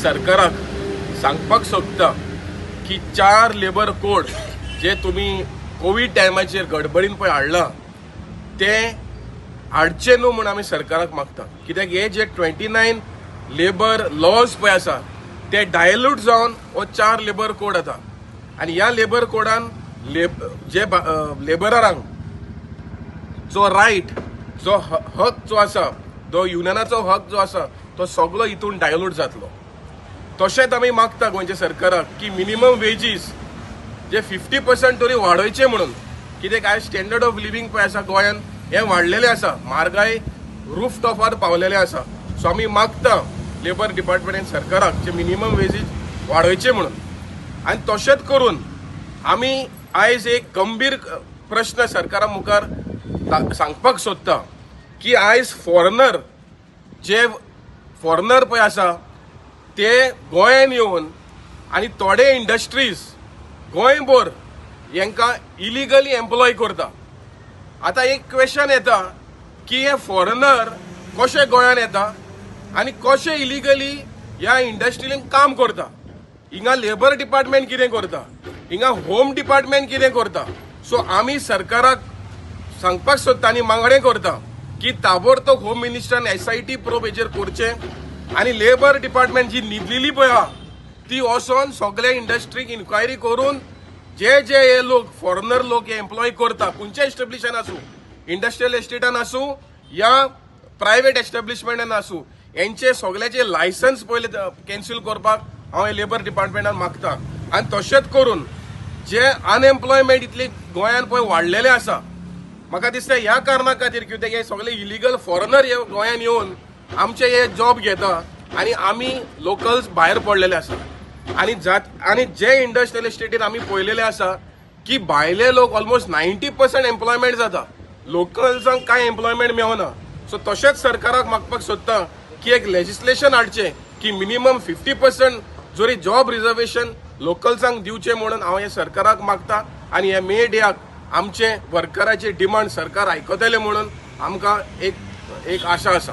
सरकाराक सांगपाक सोदता की 4 लेबर कोड जे तुमी कोवीड टायमाचेर गडबडीन पळय हाडला ते हाडचे न्हू म्हूण आमी सरकाराक मागता. कित्याक हे जे 29 लेबर लॉज पळय आसा ते डायल्यूट जावन हो 4 लेबर कोड येता आनी ह्या लेबर कोडान जे लेबरांक जो रायट, जो हक जो आसा, जो युनियनाचो हक जो आसा तो सगळो हितून डायल्यूट जातलो. तशेंच आमी मागता गोंयच्या सरकाराक की मिनिमम वेजीस जे 50% तरी वाडोवचे म्हणून. कित्याक आयज स्टँडर्ड ऑफ लिव्हींग पळय आसा गोंयान हें वाडलेलें आसा, म्हारगाय रूफ टॉपार पावलेलें आसा. सो आमी मागता लेबर डिपार्टमेंट सरकाराक जे मिनिमम वेजीस वाडोवचे म्हणून. आनी तशेंच करून आमी आयज एक गंभीर प्रश्न सरकारा मुखार सांगपाक सोदता की आयज फॉरेनर, जे फॉरेनर पळय आसा ते गोंयान येवन आनी थोडे इंडस्ट्रीज गोंयभर हेंकां इलिगली एम्प्लॉय करता. आतां एक क्वेश्चन येता की हे फॉरेनर कशे गोंयान येता आनी कशे इलिगली ह्या इंडस्ट्रीन काम करता. हिंगा लेबर डिपार्टमेंट कितें करता, हिंगा होम डिपार्टमेंट कितें करता. सो आमी सरकाराक सांगपाक सोदता आनी मागणें करता की ताबडतोब होम मिनिस्टरान SIT probe हेजेर करचें आनी लेबर डिपार्टमेंट जी न्हिदलेली पळय आहा ती वचोन सगळे इंडस्ट्रीक इन्क्वायरी करून जे जे हे लोक फॉरेनर लोक हे एम्प्लॉय करता, खंयच्या एस्टेब्लिशान आसूं, इंडस्ट्रियल एस्टेटान आसूं या प्रायवेट एस्टेब्लिशमेंटान आसूं, हेंचे सगळ्याचे लायसन्स पयले कॅन्सील करपाक हांव हे लेबर डिपार्टमेंटान मागता. आनी तशेंच करून जे अनएम्प्लॉयमेंट इतली गोंयान पळय वाडलेलें आसा, म्हाका दिसता ह्या कारणा खातीर कित्याक हे सगळे इलिगल फॉरेनर हे गोंयान येवन आमचे हे जॉब घेता आनी आमी लोकल्स भायर पडलेले आसा. आनी आनी जे इंडस्ट्रियल एस्टेटीन आमी पळयलेले आसा की भायले लोक ऑलमोस्ट 90% एम्प्लॉयमेंट जाता, लोकल्सांक कांय एम्प्लॉयमेंट मेळना. सो तशेंच सरकाराक मागपाक सोदता की एक लेजिस्लेशन हाडचें की मिनिमम 50% जरी जॉब रिजर्वेशन लोकल्सांक दिवचें म्हणून हांव हें सरकाराक मागता. आनी हे मे डेयाक आमचे वर्कराचे डिमांड सरकार आयकतले म्हणून आमकां एक आशा आसा.